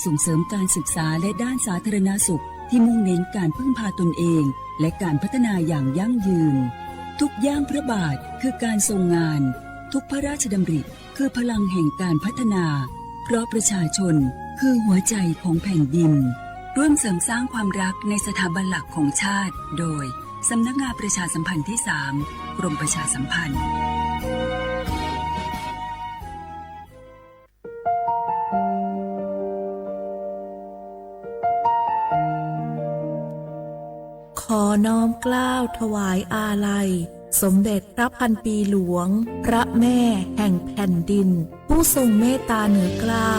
ส่งเสริมการศึกษาและด้านสาธารณสุขที่มุ่งเน้นการพึ่งพาตนเองและการพัฒนาอย่างยั่งยืน ทุกย่างพระบาทคือการทรงงาน ทุกพระราชดำริคือพลังแห่งการพัฒนา เพราะประชาชนคือหัวใจของแผ่นดิน ร่วมเสริมสร้างความรักในสถาบันหลักของชาติ โดย สำนักงานประชาสัมพันธ์ที่สาม กรมประชาสัมพันธ์ ขอน้อมเกล้าถวายอาลัย สมเด็จพระพันปีหลวง พระแม่แห่งแผ่นดิน ผู้ทรงเมตตาเหนือเกล้า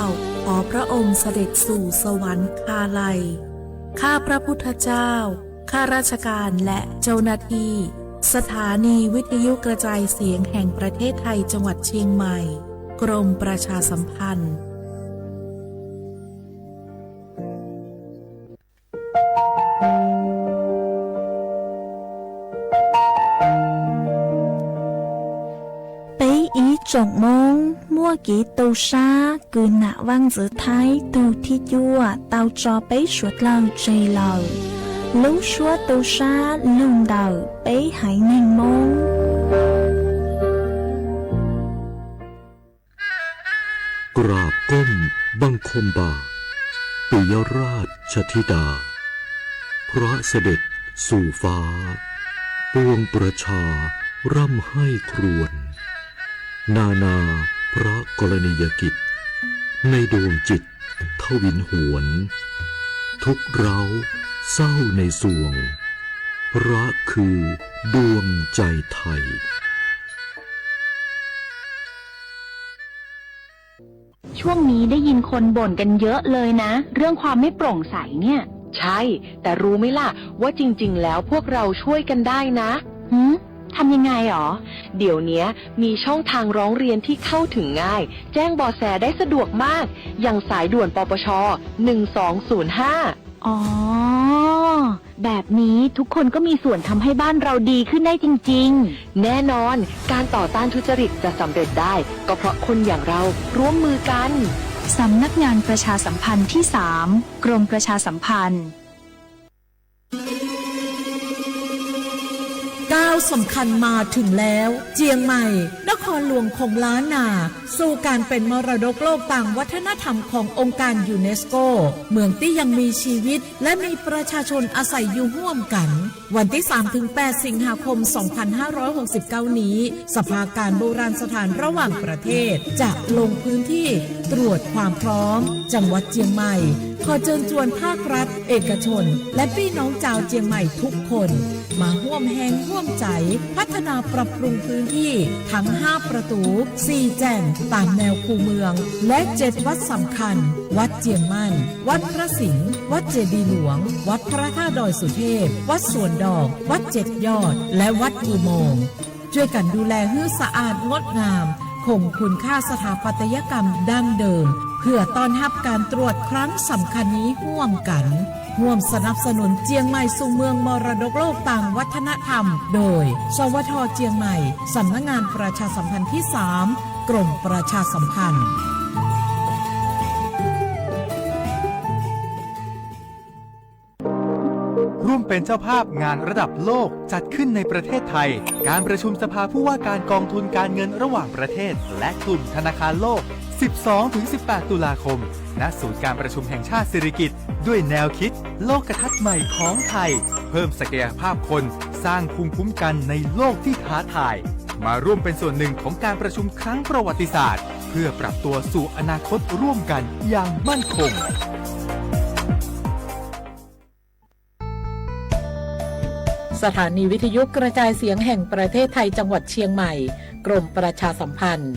ขอพระองค์เสด็จสู่สวรรคาลัย ข้าพระพุทธเจ้า ข้าราชการและเจ้าหน้าที่ สถานีวิทยุกระจายเสียงแห่งประเทศไทยจังหวัดเชียงใหม่ กรมประชาสัมพันธ์ Peb ib tsoom Hmoob muaj kev tu sab kws nam Vaaj Ntxwv Thaib tug thib cuaj tau tso peb suav dlawg tseg lawm. Lub suab tu sab lug ntawm peb haiv neeg Hmoob. กราบก้มบังคมบาท ปิยราชธิดา พระเสด็จสู่ฟ้า ปวงประชาร่ำไห้ครวญ นานาพระกรณียกิจ ในดวงจิตทวินหวน ทุกข์ร้าวเศร้าในสวง พระคือดวงใจไทย ช่วงนี้ได้ยินคนบ่นกันเยอะเลยนะ เรื่องความไม่โปร่งใสเนี่ย ใช่ แต่รู้ไหมล่ะ ว่าจริงๆ แล้วพวกเราช่วยกันได้นะ หืม ทำยังไงหรอ เดี๋ยวเนี้ยมีช่องทางร้องเรียนที่เข้าถึงง่าย แจ้งเบาะแสได้สะดวกมาก อย่างสายด่วน ปปช หนึ่งสองศูนย์ห้า อ๋อ แบบนี้ทุกคนก็มีส่วนทำให้บ้านเราดีขึ้นได้จริงๆ แน่นอน การต่อต้านทุจริตจะสำเร็จได้ ก็เพราะคนอย่างเราร่วมมือกัน สำนักงานประชาสัมพันธ์ที่สาม กรมประชาสัมพันธ์ ก้าวสำคัญมาถึงแล้ว เจียงใหม่ นครหลวงของล้านนา สู่การเป็นมรดกโลกตามวัฒนธรรมขององค์การยูเนสโก เมืองที่ยังมีชีวิต และมีประชาชนอาศัยอยู่ร่วมกัน วันที่สามถึงแปดสิงหาคมสองพันห้าร้อยหกสิบเก้านี้ สภาการโบราณสถานระหว่างประเทศ จะลงพื้นที่ตรวจความพร้อม จังหวัดเจียงใหม่ ขอเชิญชวนภาครัฐ เอกชน และพี่น้องชาวเจียงใหม่ทุกคน มาร่วมแฮงร่วมใจ พัฒนาปรับปรุงพื้นที่ทั้งห้าประตู สี่แจ่ง ตามแนวคูเมือง และเจ็ดวัดสำคัญ วัดเจียงมั่น วัดพระสิงห์ วัดเจดีย์หลวง วัดพระธาตุดอยสุเทพ วัดสวนดอก วัดเจ็ดยอด และวัดกู่โมง ช่วยกันดูแลหื้อสะอาดงดงาม คงคุณค่าสถาปัตยกรรมดั้งเดิม เพื่อต้อนรับการตรวจครั้งสำคัญนี้ร่วมกัน ร่วมสนับสนุนเจียงใหม่สู่เมืองมรดกโลกตามวัฒนธรรม โดย สวท เจียงใหม่ สำนักงานประชาสัมพันธ์ที่สาม กรมประชาสัมพันธ์ ร่วมเป็นเจ้าภาพงานระดับโลกจัดขึ้นในประเทศไทย การประชุมสภาผู้ว่าการกองทุนการเงินระหว่างประเทศ และกลุ่มธนาคารโลก สิบสองถึงสิบแปด ตุลาคม ณ ศูนย์การประชุมแห่งชาติสิริกิติ์ ด้วยแนวคิดโลกทัศน์ใหม่ของไทย เพิ่มศักยภาพคน สร้างภูมิคุ้มกันในโลกที่ท้าทาย มาร่วมเป็นส่วนหนึ่งของการประชุมครั้งประวัติศาสตร์ เพื่อปรับตัวสู่อนาคตร่วมกันอย่างมั่นคง สถานีวิทยุกระจายเสียงแห่งประเทศไทยจังหวัดเชียงใหม่ กรมประชาสัมพันธ์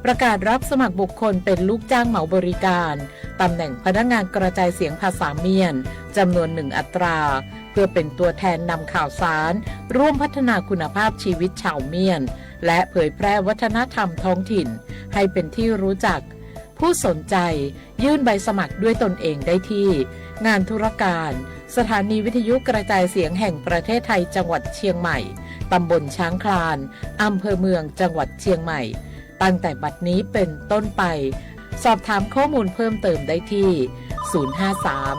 ประกาศรับสมัครบุคคลเป็นลูกจ้างเหมาบริการ ตำแหน่งพนักงานกระจายเสียงภาษาเมียน จำนวนหนึ่งอัตรา เพื่อเป็นตัวแทนนำข่าวสาร ร่วมพัฒนาคุณภาพชีวิตชาวเมียน และเผยแพร่วัฒนธรรมท้องถิ่น ให้เป็นที่รู้จัก ผู้สนใจยื่นใบสมัครด้วยตนเองได้ที่ งานธุรการ สถานีวิทยุกระจายเสียงแห่งประเทศไทยจังหวัดเชียงใหม่ ตำบลช้างคลาน อำเภอเมืองจังหวัดเชียงใหม่ ตั้งแต่บัดนี้เป็นต้นไป สอบถามข้อมูลเพิ่มเติมได้ที่ ศูนย์ห้าสาม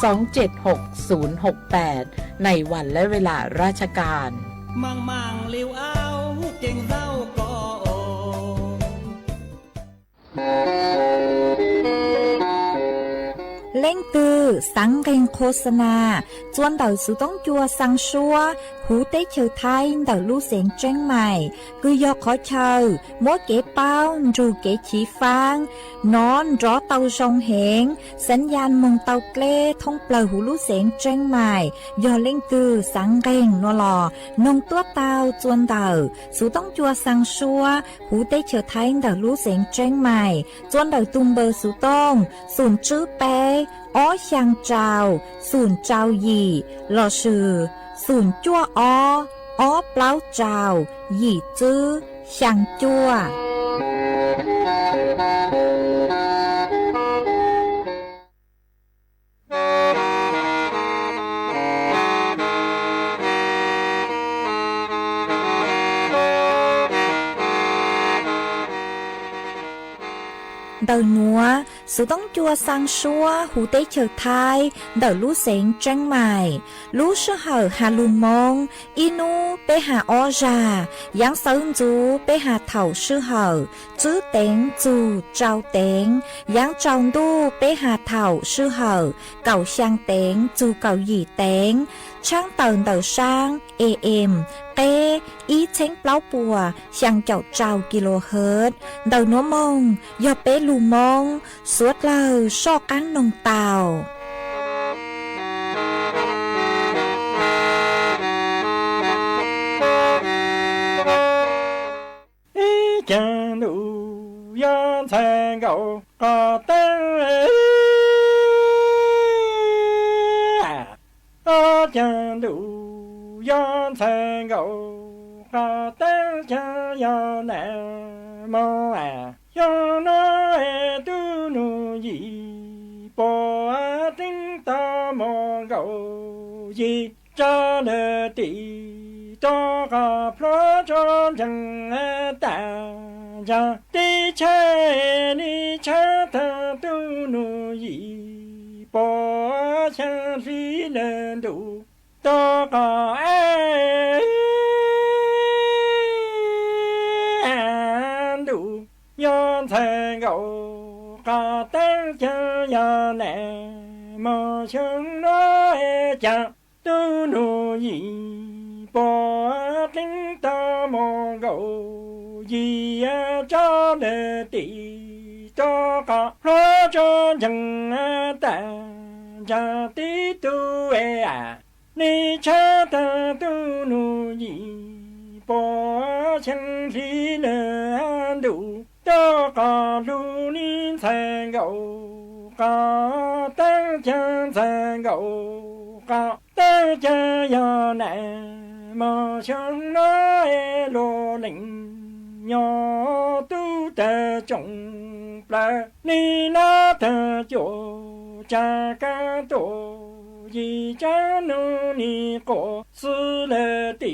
สองเจ็ดหก ศูนย์หกแปด ในวันและเวลาราชการ Leej twg xav nqeeg khos nas, txua ntawm xuv toob cua xaa suab huv teb chaws Thaib ntawm lub xeev Tseeb Mais, kws yog qhov chaw muab kev paub nrug kev chiv faab nov nrov tau zoo heev, xav yaj moog tau dleb thoob plawg huv lub xeev Tseeb Mais. Yog leej twg xav nqeeg no los noog tuab tau txua ntawm xuv toob cua xaa suab huv teb chaws Thaib ntawm lub xeev Tseeb Mais, txua ntawm tug npawb xuv tooj xoom tswb peb, ob xyaa rau, xoom rau yim, lossis xoom cuaj ob, ob plaub rau, yim tswb, xyaa cuaj. Ntawm nuav, xuv toob cua xaa suab huv teb chaws Thaib ntawm lub xeev Tseeb Mais, lub sij hawm has lug Moob, ib nub peb has ob zag, yaav xawv ntxuv peb has thaum sij hawm tswb teev txug rau teev, yaav tsaus ntuj peb has thaum sij hawm kaum xyaa teev txug kaum yim teev, tshaab tawm ntawm saab A M, qeb ib txheeb plaub puas xyaa caum rau kilohertz. Ntawm nuav moog yog peb lug Moob, suav dlawg soj qaab noog tau. Ib caag ntuj yog ntxhais nkaus qos teeb, ob caag ntuj yog ntxhais nkaus qos teeb, caag yog nam moog, xyoo nuav tub nug yim puas teev tau moog nkaus yim, tso lawm tim rov qos pluag tso nceeg taag ntsag teb chaws, nej tshawb taag tub nug yim puas xyaa hli lawm ntuj rov qos ntuj yog ntxhais nkaus qos teeb, caag yog nam moog xyoo nuav caag tub nug yim puas teev tau moog nkaus yim, tso lawm tim rov qos pluag tso nceeg taag ntsag teb tug, nej tshawb taag tub nug yim puas xyaa hli lawm ntuj rov qos lug, nej ntxhais nkaus qos teeb, caag ntxhais nkaus qos teeb, caag yog nam moog xyoo nuav luas lees nyob tub tawg tsoom plawg, nej nab taag cuam tsaag kaab tuam yim, tsaab nug nej quas xwb lawm tim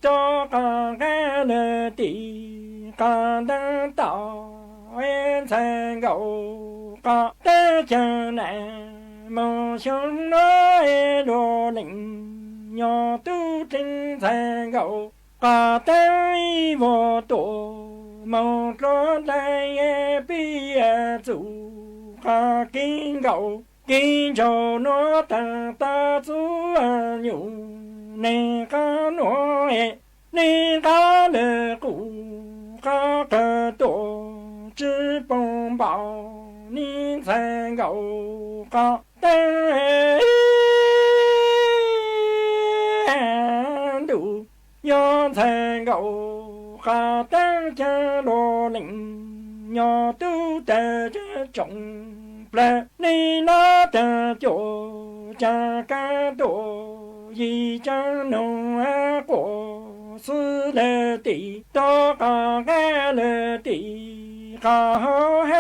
rov qos nqaij lawm tim qos ntaag tau, ntxhais nkaus qos teeb, caag nam moog xyoo nuav luas lees nyob tub tseeb, ntxhais nkaus qos teeb ib vuag tuam moog dluab dlaim, pib txug qos kev nkaus kev ntsaum nuav taag tau txug nyuj neeg qab nuav, nej qab lawm qus qab qawg tuam tsi poob npaum, nej ntxhais nkaus qos teeb ntuj yog ntxhais nkaus qos teeb, caag luas lees nyob tub tawg tsoom plawg, nej nab taag cuam tsaag kaab tuam yim, tsaab nug quas xwb lawm tim rov qos nqaij lawm tim qos hauv,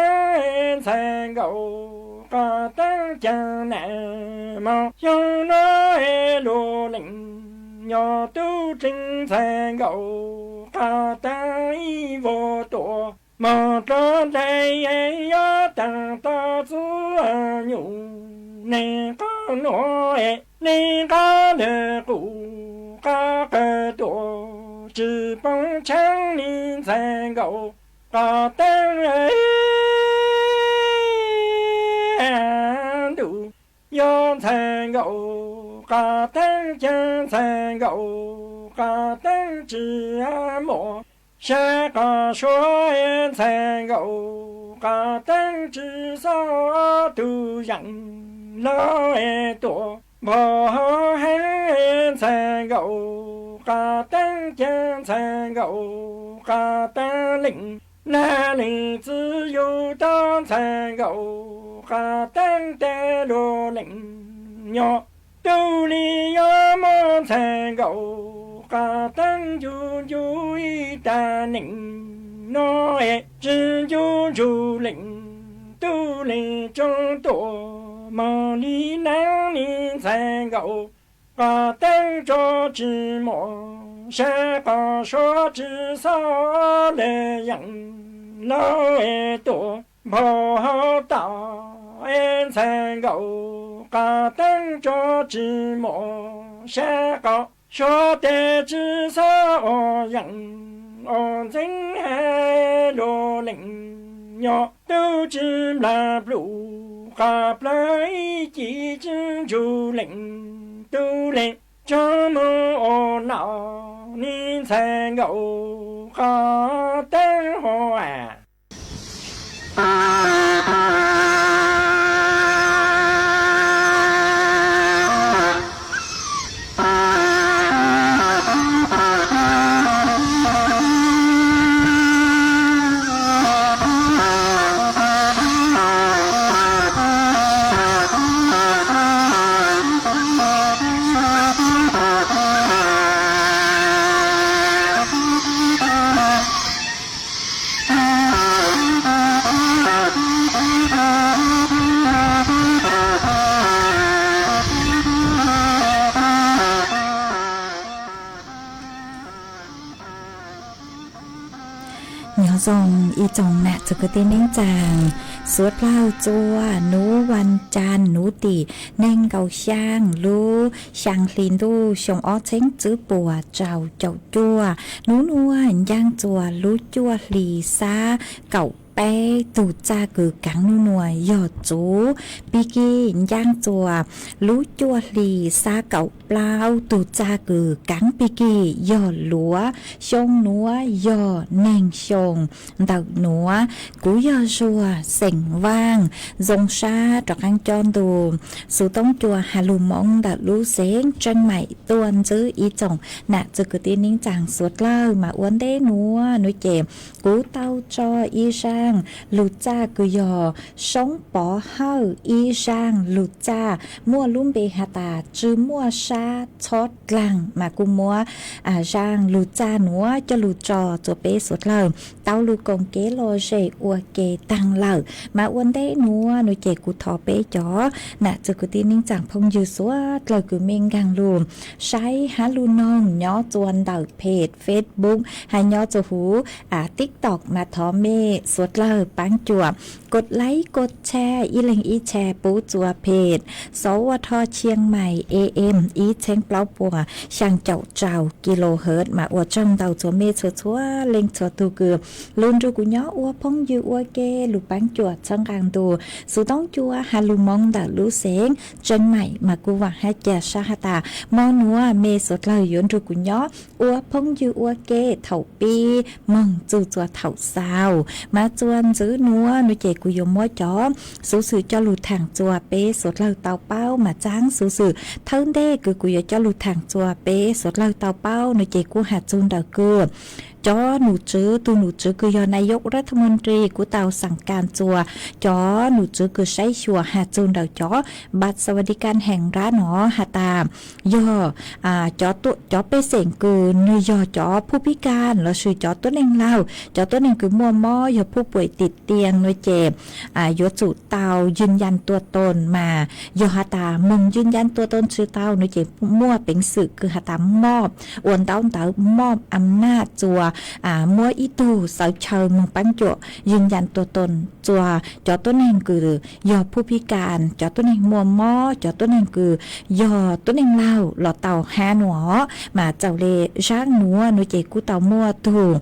ntxhais nkaus qos teeb, caag nam moog xyoo nuav luas lees nyob tub tseeb, ntxhais nkaus qos teeb ib vuag tuam Mog rov dai yob taag tau txuj nyuj, neeg qab nuav neeg qab lawm qus, qab qawg tuaj tsi poob tshaab li ntxhais nkaus qab teeb ntuj. Yog ntxhais nkaus qab teeb caag, ntxhais nkaus qab teeb tsi muaj sab qab suab, ntxhais nkaus qab teeb tsi xob tug yeem lawm tuaj npog heev, ntxhais nkaus qab teeb caag, ntxhais nkaus qab teeb leej nag leej txwv yug tau, ntxhais nkaus qab teeb tes luag leej nyob. Tug li yuav muaj ntxhais nkaus qab teeb ncu ncu ib tag neej no, tsi ncu ncu leej tug leej tsoom tuaj moog li naab li, ntxhais nkaus qab teeb tso tsi muaj sab qab suab, tsi xob lawm yeem lawm tuaj npog tau, ntxhais nkaus qab teeb tso tsi muaj sab qab suab, tes tsi xob ua yeem ua ntxeev hab luag leej nyob. Tub tsi nplag plum qab plawg ib ci, tsi ncu leej tug leej tsoom moog ua noj ni, ntxhais nkaus qab teeb hov. Nyob zoo ib tsoom nam txwv kwv tij neej tsaa, suav dlawg txua nub vas caas nub tim neeg nkaum xyaa lub xyaa hli ntuj xyoo ob txheeb tswb puas rau caum cuaj. Nub nuav ncaaj txuas lub cuaj hli xab kaum peb, tug txaj kws kaav nub nuav yog txuv. Pig kig ncaaj txuas lub cuaj hli xab kaum plaub, tug txaj kws kaav pig kig yog luav. Xyoo nuav yog neeg xyoo ntawm nuav. Kuv yog Zuag xeem Vaaj, zoo sab rov qaab coj ntu xuv toob cua has lug Moob ntawm lub xeev Tseem Maim tuaj ntsib ib tsoom nam txwv kwv tij neej tsaa suav dlawg. Mas ua ntej nuav nuav ces kuv tau tso ib zaaj lug txaj kws yog Soob Pov Hawj ib zaaj lug txaj muaj lub npe has tas Tsi Muaj Sab Txhob Dlaag, mas kuv muab zaaj lug txaj nuav coj lug tso txuas peb suav dlawg tau lug koom kev lom zem ua ke taag lawm. Mas ua ntej nuav nuav ces kuv thov peb cov nam txwv kwv tij neej tsaa phooj ywg suav dlawg kws mej nkaag lug saib hab lug noog nyob txuas ntawm page Facebook hab nyob txuas huv TikTok mas thov mej suav dlawg paab cuam kos laib kos tshare ib leeg ib tshare pub txuas page Xov Ua Dho Chiang Mai A M ib txheeb plaub puas xyaa caum rau kilohertz. Mas ua tsaug ntau txhua mej txhua txhua leej txhua tug kws lug nrug kuv nyob ua phooj ywg ua ke lug paab cuam txhawb nqaa ntu xuv toob cua has lug Moob ntawm lub xeev Tseem Maim. Mas kuv vaam hab ca sab has tas mo nuav mej suav dlawg yuav nrug kuv nyob ua phooj ywg ua ke thaum pib moog txug txuas thaum xaus. Mas txuas ntxiv nuav nuav ces kuv yuav muab cov xuv xwm coj lug thaam txuas peb suav dlawg tau paub. Mas txaaj xuv xwm thawj ntej kws kuv yuav coj lug thaam txuas peb suav dlawg tau paub nuav ces kuv has txug ntawm kws cov num tswv, tug num tswv kws yog Nayok Ratha Mon Tri, kuv tau xaam kas txuas cov num tswv kws saib xyuas has txug ntawm cov บัตรสวัสดิการแห่งรัฐ no has tas yog cov pej xeem kws nwg yog cov phuj pib kas lossis cov tuab neeg laug, cov tuab neeg kws muaj mob yog phuj puim tim tias nuav ces yuav tsum tau ยืนยันตัวตน mas yog has tas moog ยืนยันตัวตน tsi tau nuav ces muaj peev xwm kws has tas mob, ua ntaub ntawv mob อำนาจ txuas muab ib tug xawv chaw moog paab cuam yws yas tua toon txug cov tuab neeg kws yog phuj pib kas, cov tuab neeg muaj mob, cov tuab neeg kws yog tuab neeg laug los tau hab nuav. Mas txawm le zaab nuav nuav ces kuj tau muaj tug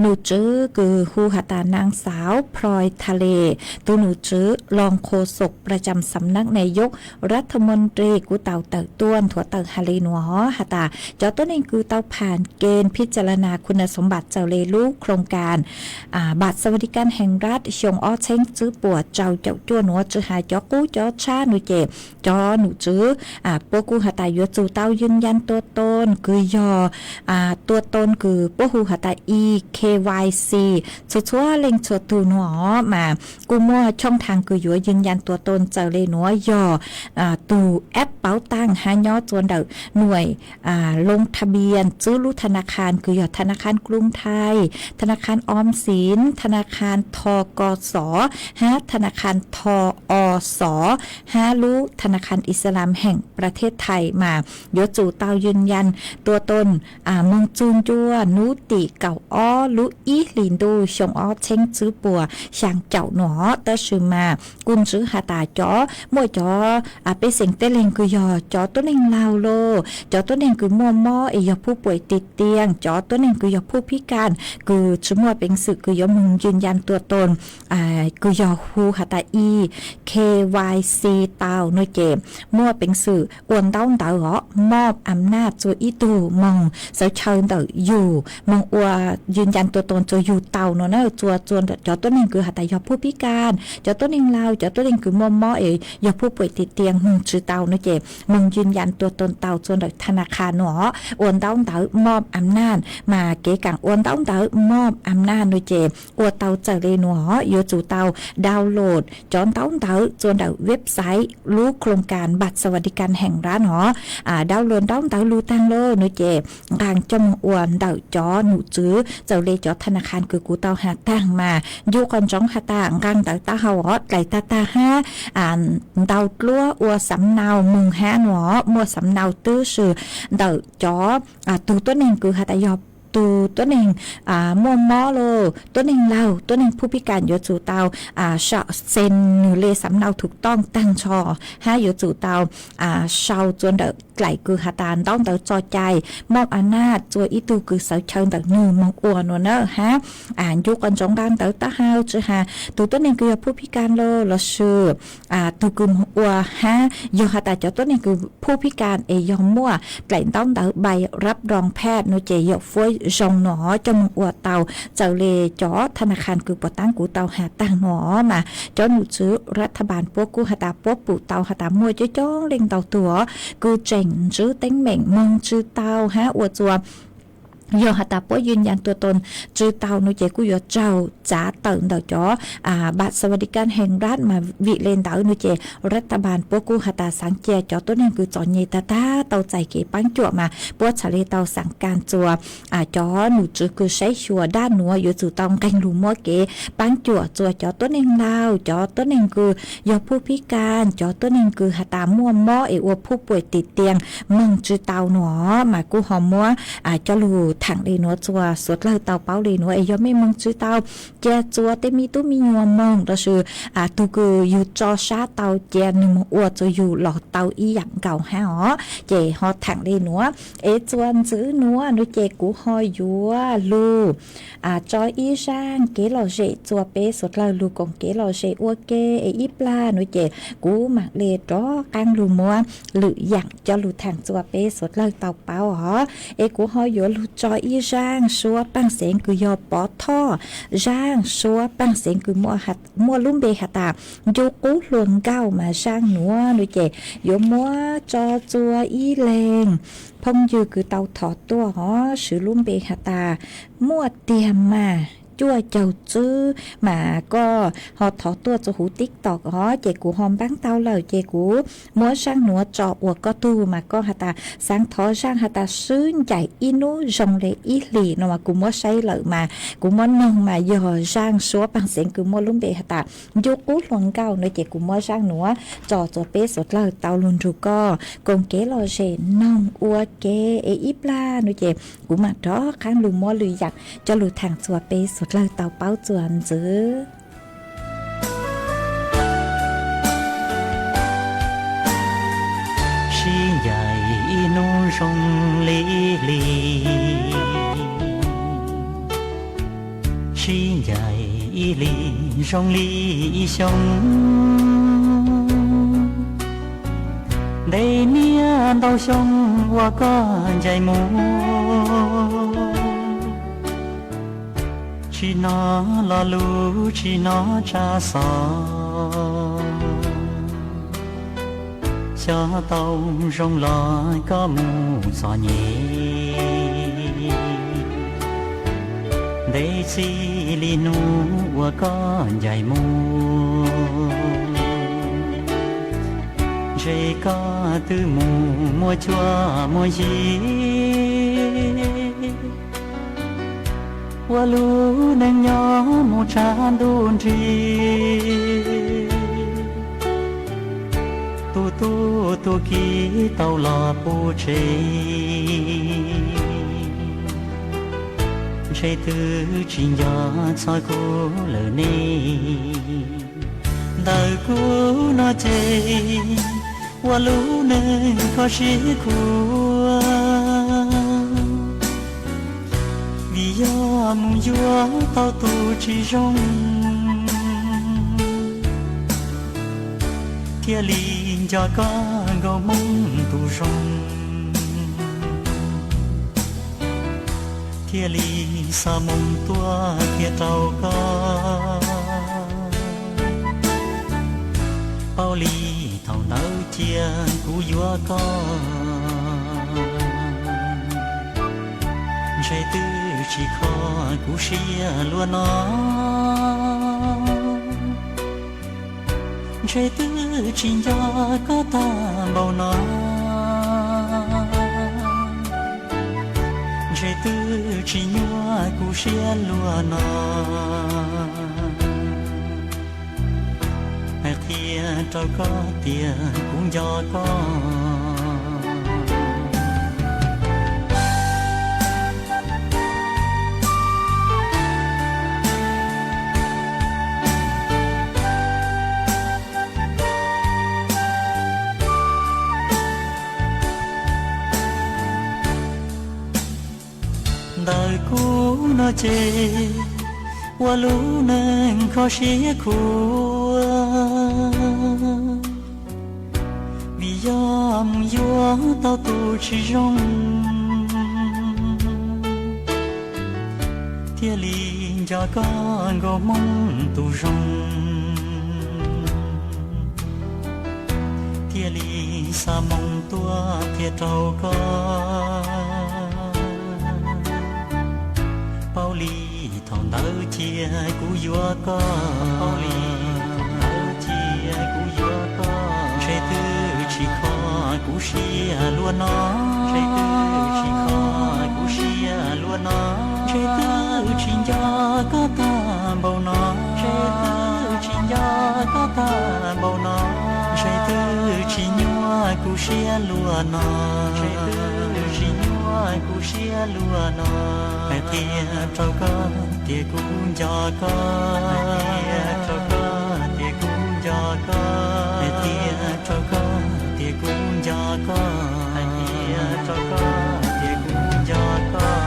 num tswv kws hu has tas naag xaav Ploi Tha Le, tug num tswv รองโฆษกประจำสำนักนายกรัฐมนตรี kuj tau tawm tuaj nthuav tawm has le nuav has tas cov tuab neeg kws tau phaav kees phij tsa la nas khu na xoov npam txawm le lub โครงการ บัตรสวัสดิการแห่งรัฐ xyoo ob txheeb tswb puas rau caum cuaj nuav, tsi has cov qub cov tshab nuav ces cov num tswv puab kuj has tas yuav tsum tau yws yas tua toon kws yog tua toon kws puab hu has tas E K Y C txhua txhua leej txhua tug nuav. Mas kuj muaj choob thaag kws yuav yws yas tua toon txawm le nuav yog tug app Pov Taaj hab nyob txua ntawm nuaim loo tha npias txwb lub tha na khan kws yog tha na khan Kruv Thai, tha na khan Om Sin, tha na khan Tho Ko Xov hab tha na khan Tho O Xov hab lub tha na khan Ixalam heemประเทศไทย mas yuav tsum tau yws yas tua toon moog txug ncua nub tim kaum ob lub ib hlis ntuj xyoo ob txheeb tswb puas xyaa caum nuav. Tab sis mas kuj ntswv has tas cov muaj cov pej xeem tej leeg kws yog cov tuab neeg laug los cov tuab neeg kws muaj mob es yog phuj puam tim tias, cov tuab neeg kws yog phuj pib kas kws tsi muaj peev xwm kws yuav moog yws yas tua toon kws yog hu has tas E K Y C tau nuav ces muaj peev xwm ua ntaub ntawv os, moj am naj txua ib tug moog xawv chaw ntawm yug moog ua yws yas tua toon txua yug tau nuav na, txua txua cov tuab neeg kws has tas yog phuj pib kas, cov tuab neeg laug, cov tuab neeg kws muaj mob es yog phuj puam tim tias moog tsi tau nuav ces moog yws yas tua toon tau txua ntawm tha na khan nuav os, ua ntaub ntawv moj am naj, mas kev kaam ua ntaub ntawv moj am naj nuav ces ua tau txawm le nuav os, yuav tsum tau download cov ntaub ntawv txua ntawm website lub โครงการ บัตรสวัสดิการแห่งรัฐ os, download ntaub ntawv lug taag lawm nuav ces nqaa coj moog ua ntawm cov num tswv txawm le cov tha na khan kws kuv tau has taag mas ncu qhov ntsoov has tas nqaa ntawv taub hau os, dlaim tag tag hab ntau dluab ua xav nau moog hab nuav os, muaj xav nau tub swm ntawm cov tug tuab neeg kws has tas yog tug tuab neeg muaj mob los tuab neeg laug, tuab neeg phuj pib kas yuav tsum tau sau xees nwg le xav nau thum tooj taag nrho hab yuav tsum tau sau txua ntawm dlaim kws has tas ntaub ntawv tso cai moj am naj txua ib tug kws xawv chaw ntawm nwg moog ua nuav na hab ncu qhov ntsoov nqaa ntawv taub hau tsi has tug tuab neeg kws yog phuj pib kas los lossis tug kws moog ua hab yog has tas cov tuab neeg kws phuj pib kas es yog muaj dlaim ntaub ntawv ใบรับรองแพทย์ nuav ces yog fuab zoo nuav coj moog ua tau txawm le cov tha na khan kws puas taab kuv tau has taag nuav mas cov num tswv รัฐบาล puab kuj has tas puab pum tau has tas muaj coob coob leej ntau tug os kws tseem ntswv teeb meem moog tsi tau hab ua txua yog has tas puab yws yas tua toon tsi tau nuav ces kuj yuav raug txav tawm ntawm cov บัตรสวัสดิการแห่งรัฐ mas vim le ntawd nuav ces รัฐบาล puab kuj has tas xaav cia cov tuab neeg kws txom nyem tag tag tau txais kev paab cuam mas puab txhad le tau xaav kas txua cov num tswv kws saib xyuas dab nuav yuav tsum tau nqeeg lug muab kev paab cuam txua cov tuab neeg laug, cov tuab neeg kws yog phuj pib kas, cov tuab neeg kws has tas muaj mob es ua phuj puam tim tias moog tsi tau nuav mas kuj ho muab coj lug thaam le nuav txua suav dlawg tau paub le nuav es yog mej moog tsi tau cia txua tej me tub me nyuam moog lossis tug kws yug tso sab tau cia nwg moog ua txua yug los tau ib yaam nkaus hab os. Ces ho thaam le nuav es txua ntxiv nuav nuav ces kuv ho yuav lug tso ib zaaj kev lom zem txua peb suav dlawg lug koom kev lom zem ua ke es ib plag nuav ces kuv maam le rov qaab lug muab lwm yaam coj lug thaam txua peb suav dlawg tau paub os. Es kuv ho yuav lug tso ib zaaj suab paaj xeev kws yog Pov Thoj, zaaj suab paaj xeev kws muaj lub npe has tas Ncu Qub Hlua Nkauj mas zaaj nuav nuav ces yuav muab tso txua ib leeg phooj ywg kws tau thov tuaj os, swv lub npe has tas Muaj Tiag Mas cuaj caug tswb mas koj ho thov tuaj txug huv TikTok os, ces kuv ho npaab tau lawm ces kuv muab zaaj nuav tso ua koj tug mas koj has tas xaav thov zaaj has tas swb ncaim ib nub zoo le ib hlis no mas kuv muab saib lawm mas kuv muab noog mas yog zaaj suab paag xeev kws muaj lub npe has tas Ncu Qub Hluas Nkauj no ces kuv muab zaaj nuav tso txuas peb suav dlawg tau lug nrug koj koom kev lom zem noog ua ke es ib plag no ces kuv maam rov qaab lug muab lwm yaam coj lug thaam txuas peb suav dlawg tau paub txuas ntxiv. Sib ncaim ib nub zoo li ib hlis, sib ncaim ib hlis zoo li ib xyoo. Ntev niaj ntau xyoo uas koj ncaim mus, tsis hnov lo lus tsis hnov tsab xov, xyov tau zoo los koj mus txom nyem. Ntev txij li hnub uas koj ncaim mus, ntshe koj twb mus muaj cuab muaj yig, ua lub neej nyob mus tshav ntuj nrig. Tus tub tus kiv tau los puv tsev, ntshe twb tsis nco txog kuv lawm ne. Ntawm kuv no ces ua lub neej kho siab khuav, vim yog mus yuav tau tus tsis zoo, thiaj li nco koj nkaus Hmoob tus zoo, thiaj li xa moo tuaj qhia rau koj. Paub li thaum ntawd cia kuv yuav koj, ntshe twb tsis kho kuv siab luaj no, ntshe twb tsis nco koj tag npaum no, ntshe twb tsis nyuaj kuv siab luaj no. Hais qhia rau koj tias kuv nco koj. Ntawm kuv no ces ua lub neej kho siab khuav, vim yog mus yuav tau tus tsis zoo, thiaj li nco koj nkaus Hmoob tus zoo, thiaj li xa moo tuaj qhia rau koj. Paub li thaum ntawd cia kuv yuav koj, paub li thaum ntawd cia kuv yuav koj, ntshe twb tsis kho kuv siab luaj no, ntshe twb tsis kho kuv siab luaj no, ntshe twb tsis nco koj tag npaum no, ntshe twb tsis nco koj tag npaum no, ntshe twb tsis nyuaj kuv siab luaj no, ntshe twb tsis nyuaj kuv siab luaj no. Hais qhia rau koj tias kuv nco koj, hais qhia rau koj tias kuv nco koj, hais qhia rau koj tias kuv nco koj, hais qhia rau koj tias kuv nco koj.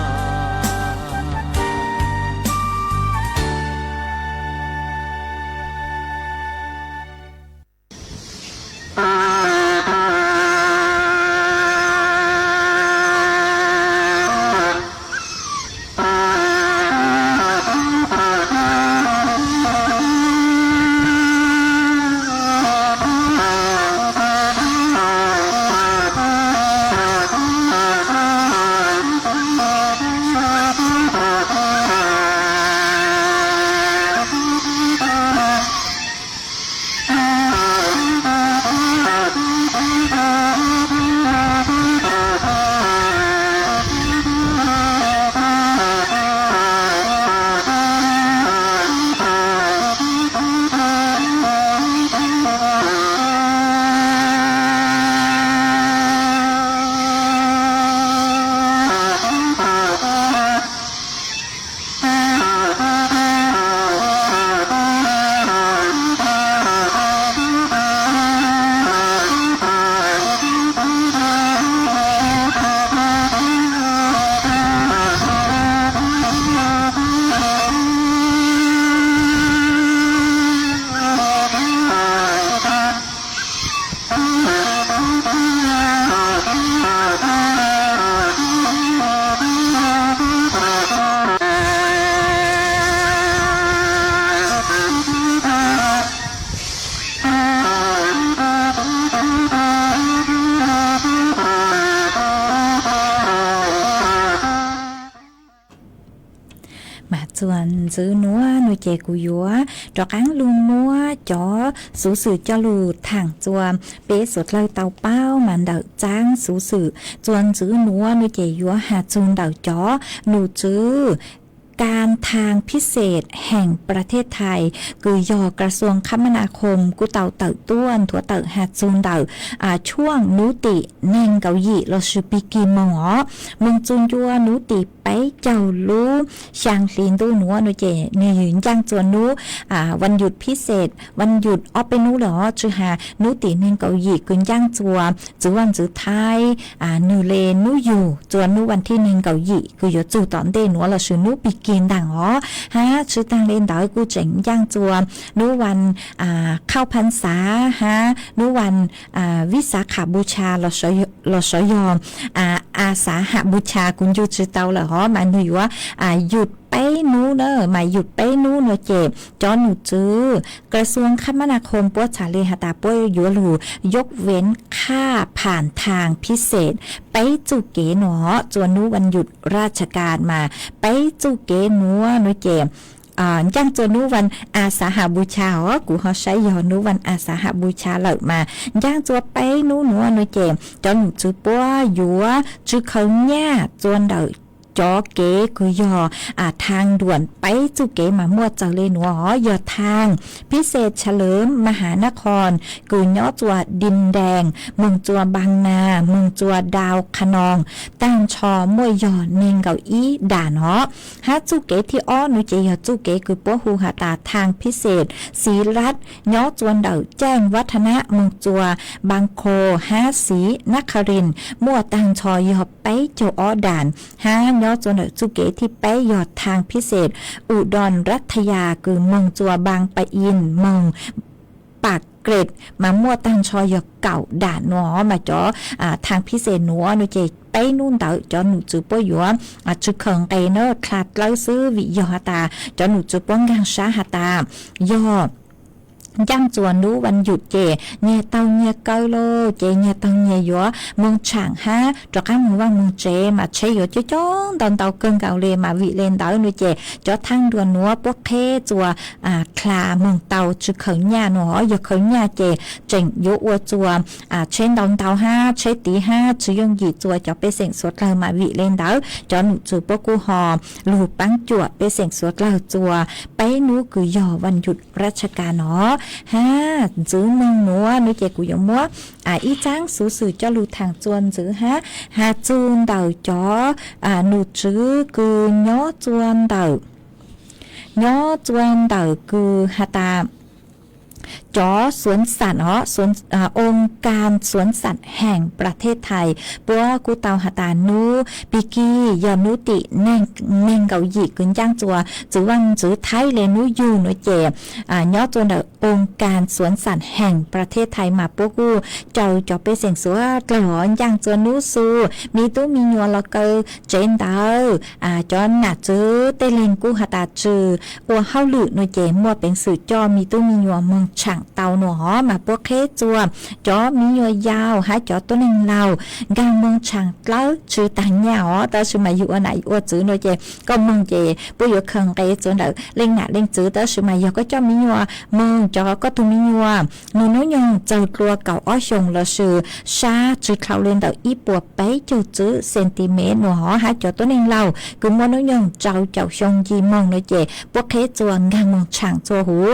ntxwv nuav no ces kuv yuav rov qaab lug muab cov xuv xwm coj lug thaam txua peb suav dlawg tau paub mas ntawm txaab xuv xwm txua ntxwv nuav no ces yuav has txug ntawm cov num tswv การทางพิเศษแห่งประเทศไทย kws yog กระทรวงคมนาคม kuj tau tawm tuaj nthuav tawm has txug ntawm ช่วง nub tim neeg nkaum yim lossis pig kig moog os, moog txug ncua nub tim peb caug lub xyaa hli ntuj nuav no ces nwg ncaaj txua nub วันหยุดพิเศษ วันหยุด ob peb nub lawm os, tsi has nub tim neeg nkaum yim kws ncaaj txua txwv vaj ntxwv Thaib nwg le nub yug txua nub วันที่ neeg nkaum yim kws yuav txug tom ntej nuav lossis nub pig kig ntaag os, hab tsi taag le ntawd kuj tseem ncaaj txua nub วันเข้าพรรษา hab nub วันวิสาขบูชา lossis yog อาสาหบูชา kuv ncu tsi tau lawm hov, mas nwg yuav หยุด peb nub na, mas หยุด peb nub no ces cov num tswv กระทรวงคมนาคม puab txhais le has tas puab yuav lug ยกเว้นค่าผ่านทางพิเศษ peb txuj kev no, txua nub วันหยุดราชการ mas peb txuj kev nuav no ces ncaaj txua nub วันอาสาหบูชา os, kuv ho saib yog nub วันอาสาหบูชา lawm mas ncaaj txua peb nub nuav no ces cov num tswv puab yuav tsi khaws nyaj txua ntawm cov kev kws yog ทางด่วน peb txuj kev mas muaj txawg le nuav os, yog ทางพิเศษเฉลิมมหานคร kws nyob txua ดินแดง moog txua บางนา moog txua ดาวคะนอง taag nrho muaj yog neeg nkaum ib dam no. Hab txuj kev thib ob no ces yog txuj kev kws puab hu has tas ทางพิเศษศรีรัตน์ nyob txua ntawm แจ้งวัฒนะ moog txua บางโพ hab ศรีนครินทร์ muaj taag nrho yog peb caug ob dam. Hab nyob txua ntawm txuj kev thib peb yog ทางพิเศษอุดรราชธานี kws moog txua บางปะอิน moog ปากเกร็ด mas muaj taag nrho yog kaum dam no, mas cov ทางพิเศษ nuav no ces peb nub ntawd cov num tswv puab yuav tsi khaws nqe na, dlha dlawb xwb, vim yog has tas cov num tswv puab nkaag sab has tas yog ncaaj txua nub วันหยุด ces nyias taug nyias kaw lawm ces nyias taug nyias yuav moog tshaam hab rov qaab moog vaaj moog tsev mas tsheb yuav coob coob ntau ntau kawg nkaus le, mas vim le ntawd no ces cov ทางด่วน nuav puab qheb txua dlha moog tau tsi khaws nyaj no, yog khaws nyaj ces tseem yuav ua txua tsheb ntau ntau hab tsheb tiv hab tsi yooj yim txua cov pej xeem suav dlawg, mas vim le ntawd cov num tswv puab kuj ho lug paab cuam pej xeem suav dlawg txua peb nub kws yog วันหยุดราชการ no. Hab ntxwv moog nuav no ces kuv yuav muab ib txaab xuv xwm coj lug thaam txua ntxiv hab has txug ntawm cov num tswv kws nyob txua ntawm, nyob txua ntawm kws has tas cov สวนสัตว์ os, องค์การสวนสัตว์แห่งประเทศไทย puab kuj tau has tas nub pig kig yog nub tim neeg nkaum yim kws ncaaj txua txwv vaj ntxwv Thaib le nub yug no ces nyob txua ntawm องค์การสวนสัตว์แห่งประเทศไทย mas puab kuj caw cov pej xeem suav dlawg ncaaj txua nub xu, me tub me nyuam los kaw tsev ntawd, cov nam txwv tej leeg kuj has tas tsi ua hauj lwm no ces muaj peev xwm coj me tub me nyuam moog tshaam tau no, mas puab qheb txua cov me nyuam yaus hab cov tuab neeg laug nkaag moog tshaam dlawb tsi taag nyaj os. Tab sis mas yug ua nam ua txwv no ces koj moog ces puab yuav khaws nqe txua ntawm leej nam leej txwv, tab sis mas yog koj coj me nyuam moog, cov koj tug me nyuam nug hnub nyoog txaug dlua kaum ob xyoos lossis sab tsi dlhau le ntawm ib puas peb caug txwv centimeter no hov, hab cov tuab neeg laug kws muaj hnub nyoog rau caum xyoo nce moog no ces puab qheb txua nkaag moog tshaam txua huv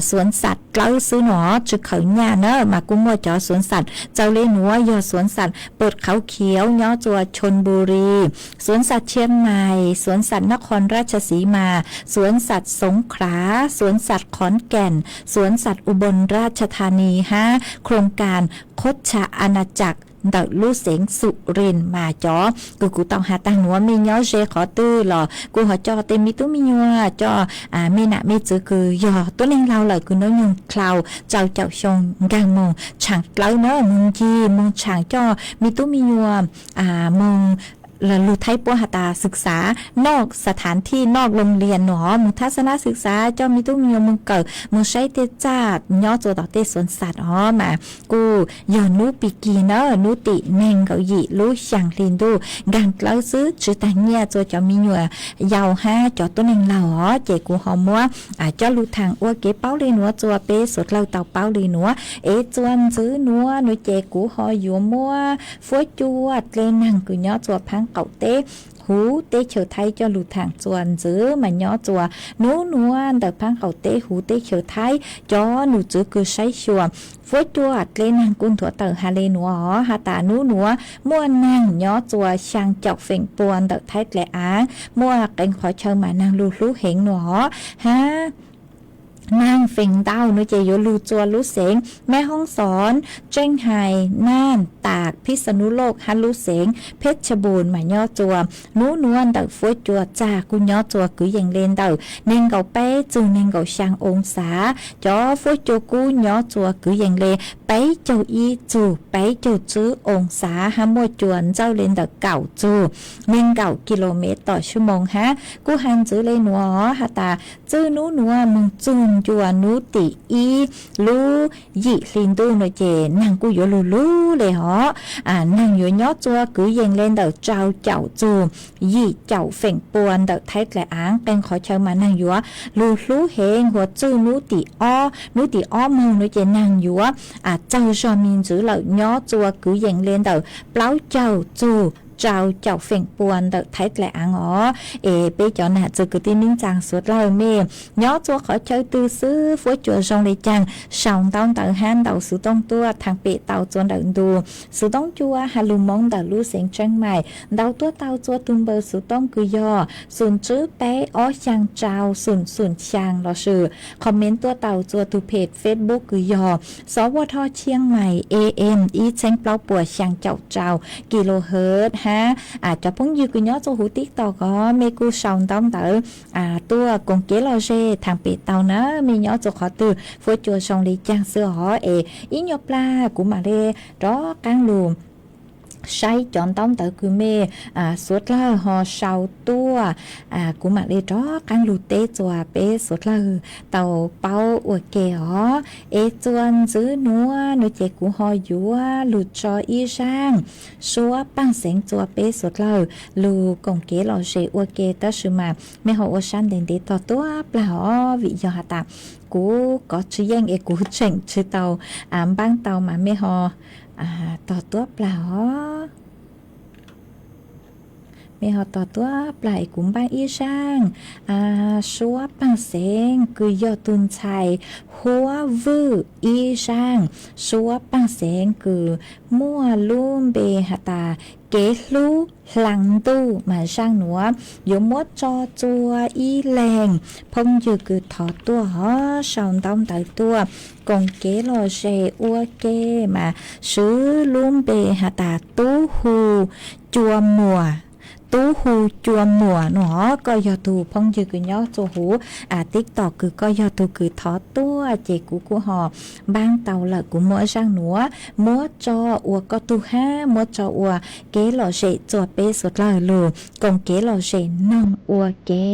สวนสัตว์ dlawb xwb no, tsi khaws nyaj na. Mas kuj muaj cov สวนสัตว์ txawg le nuav yog สวนสัตว์เปิดเขาเขียว nyob txua ชลบุรี, สวนสัตว์เชียงใหม่ สวนสัตว์นครราชสีมา สวนสัตว์สงขลา สวนสัตว์ขอนแก่น สวนสัตว์อุบลราชธานี hab โครงการโคชอาณาจักร ntawm lub xeev Xus Ris. Mas cov kws kuv tau has taag nuav mej nyob ze qhov twg los kuj ho coj tej me tub me nyuam, coj me nam me txwv kws yog tuab neeg laug lawm kws hnub nyoog dlhau rau caum xyoo nkaag moog tshaam dlawb na, moog ncig moog tshaam coj me tub me nyuam moog lug Thaib puab has tas xwm xav noj, xav thav thij noj loo lias no, moog thab xab nab xwm xav coj me tub me nyuam moog kawm moog saib tej txaj nyob tsua tom tej xuv xas os mas kuj yog nub pig kig na, nub tim neeg nkaum yim lub xyaa hli ntuj nkaag dlawb xwb, tsi taag nyaj tsua cov me nyuam yaus hab cov tuab neeg laug os. Ces kuv ho muab coj lug thaam ua kev paub le nuav tsua peb suav dlawg tau paub le nuav. Es tsua ntxwv nuav nuav ces kuv ho yuav muab fuab cua dle naag kws nyob tsua phaab qaum teb huv teb chaws Thaib coj lug thaam tsua ntxwv mas nyob tsua nub nuav ntawm phaab qaum teb huv teb chaws Thaib cov num tswv kws saib xyuas fuab cua dle naag kuj nthuav tawm has le nuav os, has tas nub nuav muaj naag nyob tsua xyaa caum feem pua ntawm Thaib dlaim aav, muaj qee qhov chaw mas naag lug hlub heev nuav os, hab naag feem ntau nuav ces yuav lug tsua lub xeev Meb Hoob Xoob, Tseeb Hais, Naaj, Tas, Phij Xa Nub Loj hab lub xeev Phej Tshaj Npuj mas nyob tsua nub nuav ntawm fuab cua txag kuj nyob tsua kwv yees le ntawm neeg nkaum peb txug neeg nkaum xyaa oo xav. Cov fuab cua kub nyob tsua kwv yees le peb caug ib txug peb caug tswb oo xav hab muaj cua ntsawj le ntawm kaum txug neeg nkaum kis lus mev tom xuab moos hab. Kuj has ntxwv le nuav has tas txwj nub nuav moog txug ncua nub tim ib lub yim hli ntuj nuav ces naag kuj yuav lug lug le os. Naag yuav nyob tsua kwv yees le ntawm rau caum txug yim caum feem pua ntawm Thaib dlaim aav. Qee qhov chaw mas naag yuav lug hlub heev huv txwj nub tim ob, nub tim ob moog nuav ces naag yuav txawg zog me ntxwv lawm nyob tsua kwv yees le ntawm plaub caug txug rau caum feem pua ntawm Thaib dlaim aav os. Es peb cov nam txiv kwv tij neej tsaa suav dlawg mej nyob tsua qhov chaw twg xwb fuab cua zoo le caag sau ntaub ntawv hab ntaus xuv tooj tuaj thaam pem tau tsua ntawm ntu xuv tooj cua has lug Moob ntawm lub xeev Tseeb Maiv, ntaus tuaj tau tsua tug npawb xuv tooj kws yog xum tswb peb ob xyaa rau xum xum xyaa lossis comment tuaj tau tsua tug peg Facebook kws yog Xov Vaj Thoj Tshiab Maiv A M ib txheeb plaub puas xyaa caum rau kilohertz hab cov phooj ywg kws nyob tsua huv TikTok os mej kuj sau ntaub ntawv tuaj koom kev lom zem thaam pem tau na, mej nyob tsua qhov twg fuab cua zoo le caag xwb os. Es ib nyuas plag kuv mam le rov qaab lug saib cov ntaub ntawv kws mej suav dlawg ho sau tuaj, kuv mam le rov qaab lug teb tsua peb suav dlawg tau paub ua ke os. Es tsua ntxwv nuav nuav ces kuv ho yuav lug tso ib zaaj suab paaj xeev tsua peb suav dlawg lug koom kev lom zem ua ke tab sis mas mej ho ua sab ntev ntev tog tuab plag os vim yog has tas kuv kov tsis yeej es kuv tseem tsis tau npaab tau mas mej ho tog tuab plag os. Mej ho tog tuab plag es kuv npaab ib zaaj suab paaj xeev kws yog tug ntxhais Huab Vwj ib zaaj suab paaj xeev kws muaj lub npe has tas kev hlub hlaa ntuj mas zaaj nuav yuav muab tso tsua ib leeg phooj ywg kws thov tuaj ho sau ntaub ntawv tuaj koom kev lom zem ua ke mas swv lub npe has tas Tub Hu Cua Muas, Tub Hu Cua Muas no. Koj yog tug phooj ywg kws nyob tsua huv TikTok kws koj yog tug kws thov tuaj ces kuv kuj ho npaab tau lawm. Kuv muab zaaj nuav muab tso ua koj tug hab muab tso ua kev lom zem tsua peb suav dlawg lug koom kev lom zem noog ua ke.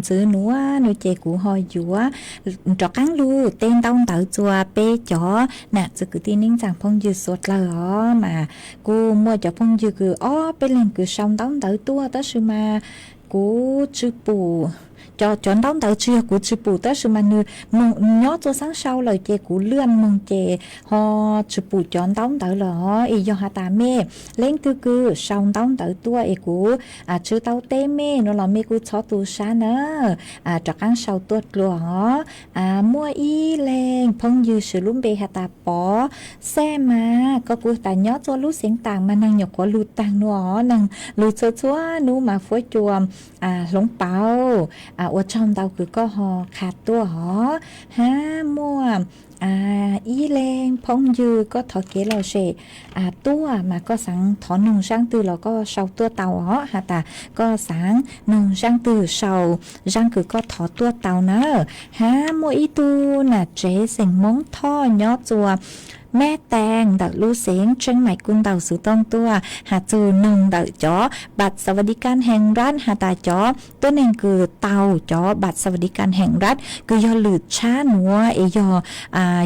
txwv nuav no ces kuv ho yuav rov qaab lug teb ntaub ntawv rua peb cov nam txiv kwv tij neej tsaa phooj ywg suav dlawg os. Mas kuj muaj cov phooj ywg kws ob peb leeg kws sau ntaub ntawv tuaj tab sis mas kuv tsi pum, cov ntaub ntawv tsi yog kuv tsi pum tab sis mas nwg moog nyob rua xaab sau lawm ces kuv lwaj moog ces ho tsi pum cov ntaub ntawv lawm os. Es yog has tas mej leej twg kws sau ntaub ntawv tuaj es kuv tsi tau teb mej nuav los mej kuj txhob tu sab na, rov qaab sau tuaj dlua os. Muaj ib leeg phooj ywg swv lub npe has tas Pov Xaj mas koj kuj tas nyob rua lub xeev taam mas neeg nyuam qhuav lug taag nuav os, neeg lug txhua txhua nub mas fuab cua hloov pauv. Ua tsaug ntau kws koj ho qha tuaj os. Hab muaj ib leeg phooj ywg koj thov kev lom zem tuaj mas koj xaav thov noog zaaj twg los koj sau tuaj tau os. Has tas koj xaav noog zaaj twg sau zaaj kws koj thov tuaj tau na. Hab muaj ib tug nam tsev xeem Moob Thoj nyob rua Meb Tees ntawm lub xeev Tseeb Maim kuj ntaus xov tooj tuaj has txug noog ntawm cov บัตรสวัสดิการแห่งรัฐ has tas cov tuab neeg kws tau cov บัตรสวัสดิการแห่งรัฐ kws yog lwm tshab nuav es yog,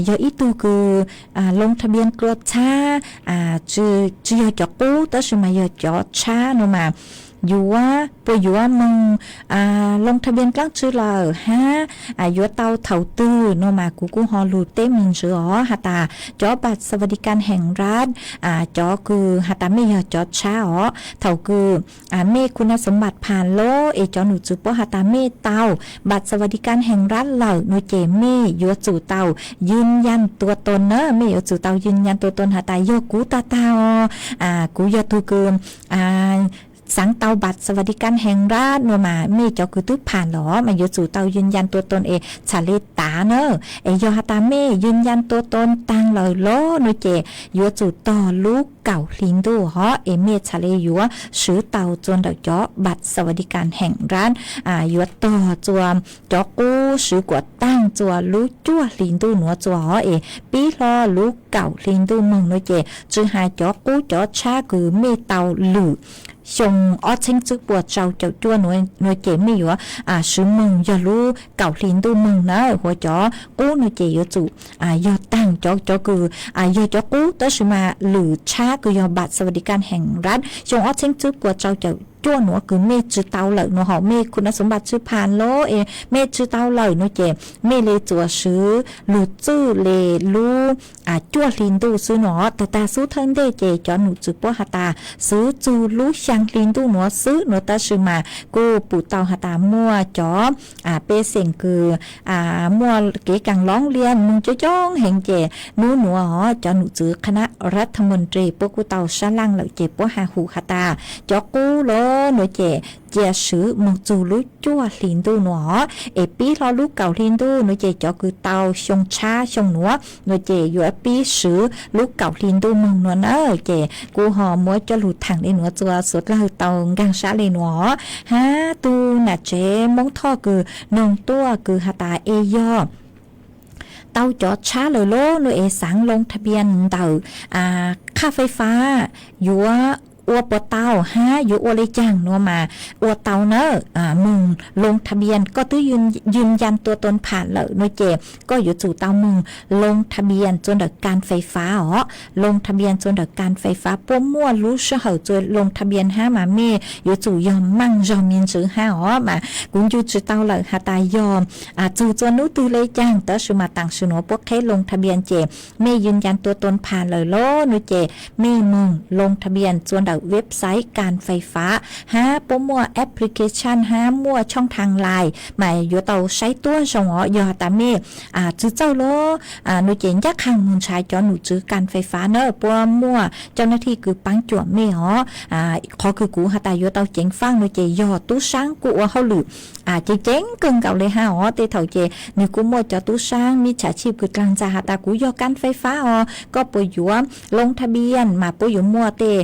yog ib tug kws ลงทะเบียน dlua tshab, tsi yog cov qub tab sis mas yog cov tshab no mas yuav puas yuav moog ลงทะเบียน dlaab tsi lawm hab yuav tau thaum twg no mas kuv kuj ho lug teb me ntsis os. Has tas cov บัตรสวัสดิการแห่งรัฐ cov kws has tas mej yog cov tshab os, thaum kws mej คุณสมบัติ pham lawm es cov nom tswv puab has tas mej tau บัตรสวัสดิการแห่งรัฐ lawm no ces mej yuav tsum tau ยืนยันตัวตน na, mej yuav tsum tau ยืนยันตัวตน has tas yog kuv tag tag os, kuv yog tug kws xaav tau บัตรสวัสดิการแห่งรัฐ no mas mej cov kws twb pham lawm mas yuav tsum tau ยืนยันตัวตน es txhad le tav na. Es yog has tas mej ยืนยันตัวตน taag lawm lawm no ces yuav tsum tog lub kaum hli ntuj hov es mej txhad le yuav swv tau rua ntawm cov บัตรสวัสดิการแห่งรัฐ, yuav tog rua cov qub swv kuas taag rua lub cuaj hli ntuj nuav rua hov es pib hlo lub kaum hli ntuj moog no ces tsi has cov qub cov tshab kws mej tau lwm xyoo ob txheeb tswb puas rau caum cuaj nuav ces mej yuav swv moog yog lub kaum hli ntuj moog na. Huv cov qub no ces yuav tsum yog taag cov, cov kws yog cov qub tab sis mas lwm tshab kws yog บัตรสวัสดิการแห่งรัฐ xyoo ob txheeb tswb puas rau caum cuaj nuav kws mej tsi tau lawm no hov, mej คุณสมบัติ tsi pham lawm es mej tsi tau lawm no ces mej le tsuas swv lug txwj le lub cuaj hli ntuj xwb no. Tag tag xub thawj ntej ces cov nom tswv puab has tas swv txug lub xyaa hli ntuj nuav xwb no tab sis mas kuj pum tau has tas muaj cov pej xeem kws muaj kev kaam loob lias moog coob coob heev ces nub nuav hov cov nom tswv คณะรัฐมนตรี puab kuj tau sab laaj lawm ces puab has hum has tas cov qub lawm no ces cia swv moog txug lub cuaj hli ntuj nuav hov es pib hlo lub kaum hli ntuj no ces cov kws tau xyoo tshab xyoo nuav no ces yuav pib swv lub kaum hli ntuj moog nuav na. Ces kuj ho muab coj lug thaam le nuav rua suav dlawg tau nkaag sab le nuav hov. Hab tug nam tsev Moob Thoj kws noog tuaj kws has tas es yog tau cov tshab lawm lawm no es xaav ลงทะเบียน ntawm ค่าไฟฟ้า yuav ua puas tau hab yuav ua le caag nuav mas ua tau na. Moog ลงทะเบียน koj twb ยืนยันตัวตน pham lawm no ces koj yuav tsum tau moog ลงทะเบียน rua ntawm การไฟฟ้า os. ลงทะเบียน rua ntawm การไฟฟ้า puab muaj lub sij hawm rua ลงทะเบียน hab mas mej yuav tsum yog maaj zog me ntsis hab os. Mas kuv ncu tsi tau lawm has tas yog txug rua nub twg le caag tab sis mas taam sim nuav puab qheb ลงทะเบียน ces mej ยืนยันตัวตน pham lawm lawm no ces mej moog ลงทะเบียน rua ntawm เว็บไซต์ การไฟฟ้า hab puab muaj application hab muaj ช่องทางไลน์ mas yuav tau saib tuab zoo os. Yog has tas mej tsi txawj lawm no ces ncaaj qha moog nrhav cov nom tswv การไฟฟ้า na, puab muaj เจ้าหน้าที่ kws paab cuam mej os. Qhov kws kuv has tas yuav tau ceev faaj no ces yog tub saab kuj ua hauj lwm ceev ceev kawg nkaus le hab os. Tej thaum ces nwg kuj muaj cov tub saab มิจฉาชีพ kws dlaag ntxag has tas kuv yog การไฟฟ้า os, koj puas yuav ลงทะเบียน mas puab yuav muaj tej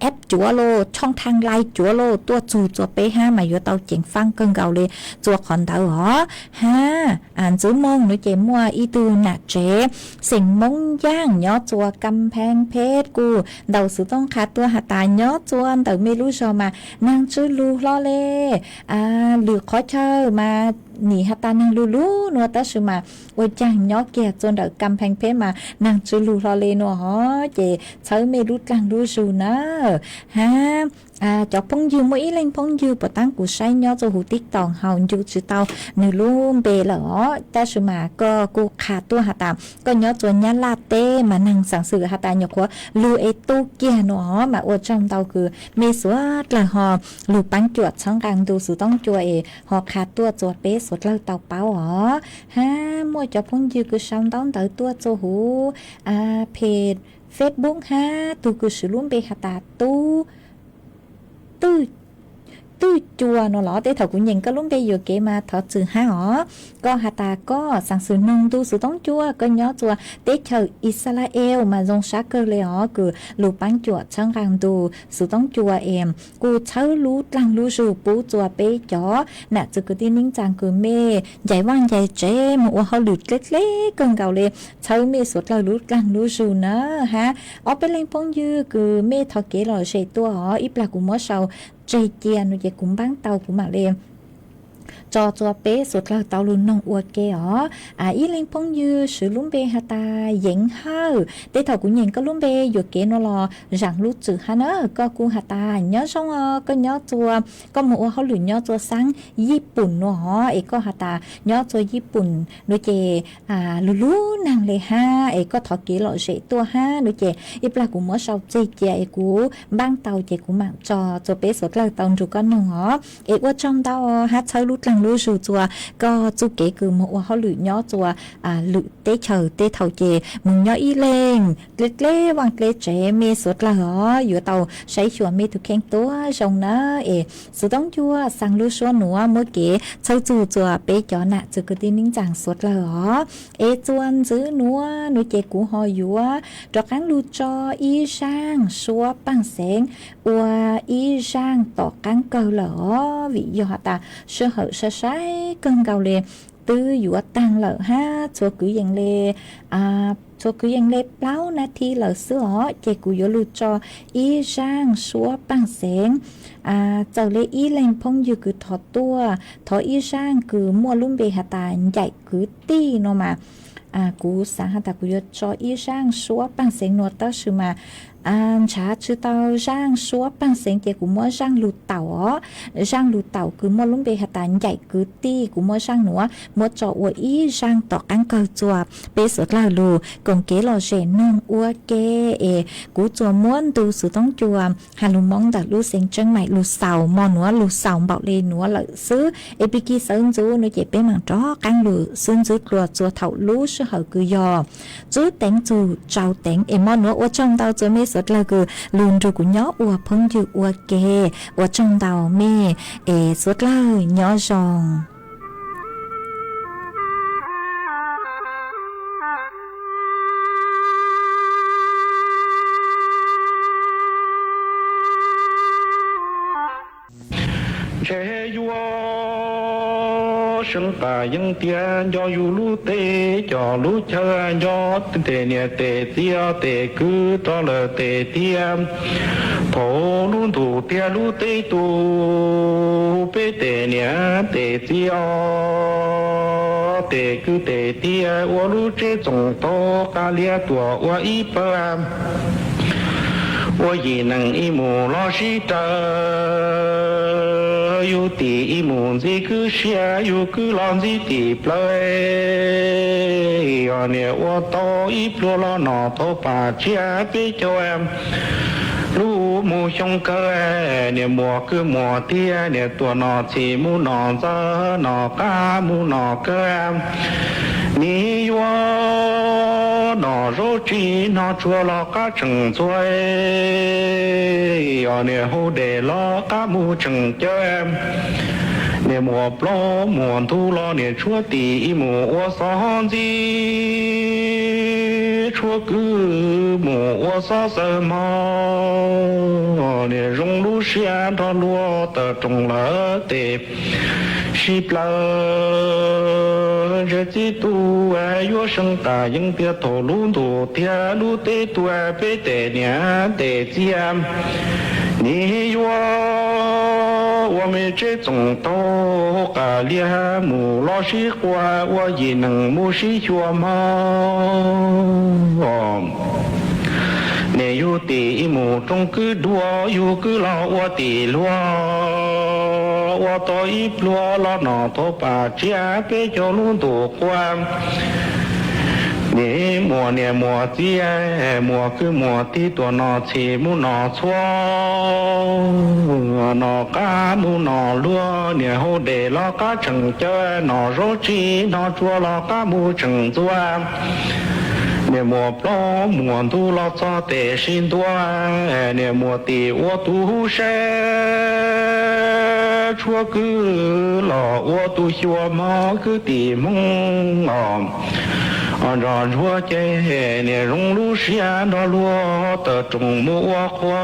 app cuav los ช่องทางไลน์ cuav los tuaj txug rua peb hab mas yuav tau ceev faaj kawg nkaus le rua qhov ntawd os. Hab Ntxwv Moos no ces muaj ib tug nam tsev xeem Moob Yaaj nyob txua Kam Pheej Pheeb kuj ntaus xov tooj qha tuaj has tas nyob txua ntawm mej lub zog mas neeg tsw lug hlo le, lwm qhov chaw mas nim has tas neeg lug lug nua tab sis mas ua caag nyob kiag txua ntawm Kam Pheej Pheeb mas neeg tsw lug hlo le nua hov ces txhawb mej lub dlaag lub zug na. Hab cov phooj ywg, muaj ib leeg phooj ywg puas taab kuv saib nyob txua huv TikTok hauv ncu tsi tau nwg lub npe lawm os tab sis mas koj kuj qha tuaj has tas koj nyob txua Nyab Laj teb mas neeg xaam xwm has tas nyuam qhuav lug es tu kiag nua hov mas ua tsaug ntau kws mej suav dlawg ho lug paab cuam txhawb nqaa ntu xov tooj cua es ho qha tuaj txua peb suav dlawg tau paub os. Hab muaj cov phooj ywg kws sau ntaub ntawv tuaj txua huv page Facebook hab tug kws swv lub npe has tas Tub Twj Cua no los tej thaum kuv nyeem koj lub npe yuam kev mas thov txwm hab os. Koj has tas koj xaam xwm noog ntu xov tooj cua, koj nyob txua teb chaws Yixalayees mas zoo sab kawg le os kws lug paab cuam txhawb nqaa ntu xov tooj cua es kuj txhawb lub dlaag lub zug pub txua peb cov nam txwv kwv tij neej tsaa kws mej ncaim vaaj ncaim tsev moog ua hauj lwm dleb dleb kawg nkaus le, txhawb mej suav dlawg lub dlaag lub zug na. Hab ob peb leeg phooj ywg kws mej thov kev lom zem tuaj os, ib plag kuv muab sau tseg cia no ces kuv npaab tau kuv maam le tso txua peb suav dlawg tau lug noog ua ke os. Ib leeg phooj ywg swv lub npe has tas Yeev Hawj, tej thaum kuv nyeem koj lub npe yuam kev no los zaam lub txwm hab na, koj kuj has tas nyob zoo os, koj nyob txua, koj moog ua hauj lwm nyob txua xaab Yij Pum no hov es koj has tas nyob txua Yij Pum no ces lug lub neeg le hab es koj thov kev lom zem tuaj hab no ces ib plag kuv muab sau tseg cia es kuv npaab tau ces kuv maam tso txua peb suav dlawg tau nrug koj noog os. Es ua tsaug ntau hab txhawb lub dlaag lub zug txua koj txuj kev kws moog ua hauj lwm nyob txua lwm teb chaws tej thaum ces moog nyob ib leeg dleb dleb vaaj dleb tsev, mej suav dlawg os yuav tau saib xyuas mej tug kheej tuab zoo na. Es xov tooj cua xaa lub suab nuav muab kev txhawb txug txua peb cov nam txwv kwv tij neej tsaa suav dlawg os. Es txua ntxwv nuav no ces kuv ho yuav rov qaab lug tso ib zaaj suab paaj xeev ua ib zaaj tom qaab kawg lawm os, vim yog has tas sij hawm sai sai kawg nkaus le, twb yuav taag lawm hab txhua kwv yees le, txhua kwv yees le plaub nas thi lawm xwb os, ces kuv yuav lug tso ib zaaj suab paaj xeev. Txawm le ib leeg phooj ywg kws thov tuaj, thov ib zaaj kws muaj lub npe has tas Ncaim Kwv Tij no mas, kuv xaav has tas kuv yuav tso ib zaaj suab paaj xeev nuav tab sis mas ntshav tsi tau zaaj suab paaj xeev ces kuv muab zaaj lug taum os. Zaaj lug taum kws muaj lub npe has tas Ncaim Kwv Tij, kuv muab zaaj nuav muab tso ua ib zaaj tom qaab kawg txua peb suav dlawg lug koom kev lom zem noog ua ke. Es kuv txua muab ntu xov tooj cua has lug Moob ntawm lub xeev Tseeb Maim lug xaus, mo nuav lug xaus npaum le nuav lawm xwb. Es pig kig sawv ntxuv no ces peb maam rov qaab lug xwb ntxwb dlua txua thaum lub sij hawm kws yog tswb teev txug tsau teev. Es mo nuav ua tsaug ntau txua mej suav dlawg kws lug nrug kuv nyob ua phooj ywg ua ke. Ua tsaug ntau mej, es suav dlawg nyob zoo. Ntshe yuav seev qas yeeb tias nco yus lub teb cov lub chaw, nco tes niam tes txiv tes kwv rov lawm tes tiag. Thaum lub ntuj tiag lub teb tu, peb tes niam tes txiv tes kwv tes tiag ua lub tsev txoos tau qab liab tuam ua ib pawg. Ua yim neeg ib mus los sib raws, yus tim ib mus ntxiv kwv siab, yus kwv los ntxiv tim plawv. Yog niam ua tau ib pluag los nom tau pam tsiab peb caug. Lub mus xyoo kawg, niam muam kwv muam tiag, niam tuam nom txhim mus nom ntxawg, nom qab mus nom kawg. Nim yuav nom zaub tsis hnov tsuag los qab tseem ntxuag, yog niam hau dej los qab mus tseem cawv. Niam muam plaub muam ntug los niam tshuav tim ib mus ua xov ntxiv, tshuav kwv mus ua xov xawm mog. Niam zoo lub siab nrog luag tawm roos lawm tes sib plaws, ntse txib tu yuav seev qas yeeb tiag thaum lub ntuj thiab lub teb tuag peb tes niam tes txiv. Nim yuav ua me tseb txoos taug qas liaj mus los sib qua ua yim neeg mus sib xyuas mog. Niam yug tim ib mus rooj kwj dua, yug kwj los ua tim luag, ua tau ib pluag los no thov pam tsiab peb caug lub ntuj qua. Niam muas niam muas txiv, muas kwj muas tij tuaj no txhij mus no txhua, no qab mus no luag, niam hauv dej los qab tseem cawv, no zaub tsis no tsua los qab mus tseem ntxuav. Niam muas plaub muas ntug los txog tes sib ntua, niam muas tim ua tus hub seb tshuab kwj los ua tus xyuas mog kwj tim Hmoob os. Nrog ntsuag ces niam zoo lub siab nrog luag tawm rooj mus ua qhua.